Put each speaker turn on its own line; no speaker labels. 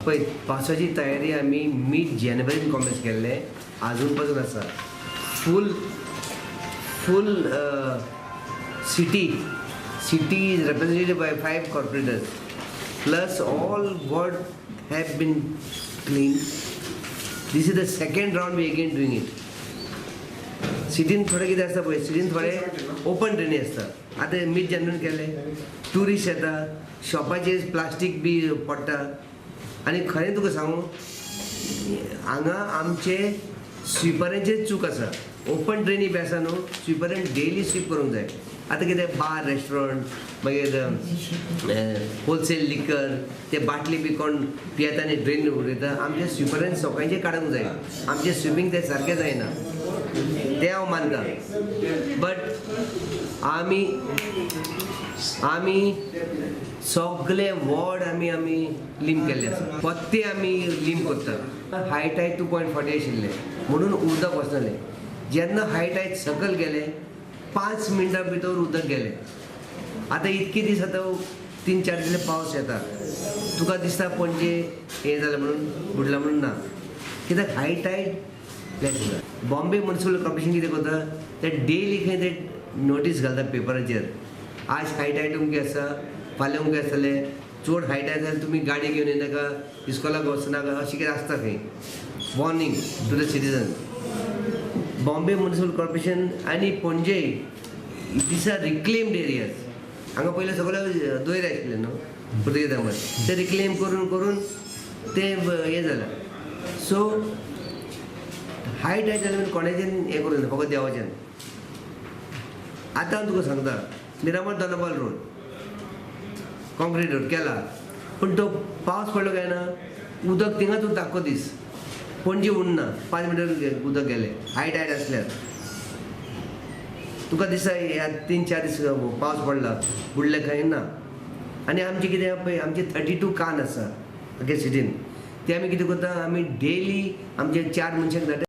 पळय, पावसाची तयारी आमी मीड जानेवारीन कॉमेन्स केल्ले, आजून पासून आसा. Full city is represented by five corporators, plus all ward have been clean. This is the second round we again doing it. सिटीन थोडें कितें आसता पळय, सिटीन थोडे ओपन ड्रेनी आसता. आतां मीड जानेवारीन केले, ट्युरिस्ट येता, शॉपाचेर प्लास्टीक बी पडटा. आनी खरें तुका सांगू, हांगा आमचे स्विपरांचेर चूक आसा. ओपन ड्रेनी बी आसा न्हू, स्विपरान डेली स्वीप करूंक जाय. आतां कितें, बार, रेस्टॉरंट, मागीर होलसेल लिकर, ते बाटली बी कोण पियेता आनी ड्रेन उडयता. आमच्या स्विपरान सकाळचें काडूंक जाय. आमचें स्विपींग तें सारकें जायना, तें हांव मानता. बट आमी सगळे वॉर्ड आमी लिंप केल्ले आसा. पत्ते आमी लिंप करता. हाय टायड 2.40 आशिल्ले म्हणून उदक वचनालें. जेन्ना हाय टायड सकयल गेले, 5 मिनटां भितर उदक गेलें. आतां इतके दीस, आतां 3-4 दीस पावस येता, तुका दिसता पणजे हें जालें म्हणून, बुडलां म्हणून. ना, कित्याक हाय टायड लेस जाता. बॉम्बे म्युनिसिपल कॉर्पोरेशन कितें करता, ते डेली खंय ते नोटीस घालता पेपराचेर, आज हाय टायड अमकें आसा, फाल्यां अमकें आसतलें, चड हाय टायड जाल्यार तुमी गाडी घेवन येनाका, इस्कॉलाक वचनाका, अशें कितें आसता खंय, warning to the citizen. Bombay municipal corporation आनी Panaji, these are reclaimed areas. हांगा पयलें सगळे दोयर आशिल्ले न्हू पुर्तुगेजां, ते रिक्लेम करून करून ते हें जालां. सो हाय टायड जालें म्हणून कोणाच्यान हें करूं ना, फकत देवाच्यान. आतां हांव तुका सांगता, मिरामार दोना पावल रोड, कॉन्क्रीट रोड केला, पूण तो पावस पडलो काय ना, उदक थिंगाच उरता आख्खो दीस. पणजे उरना, 5 मिनटां उदक गेलें हाय टायड आसल्यार. तुका दिसता ह्या 3-4 दीस पावस पडला, बुडले खंय? ना. आनी आमचें कितें आहा पळय, आमचे 32 कान आसा आख्या सिटीन. ते आमी कितें करता, आमी डेली आमचे चार मनशांक धाडटा.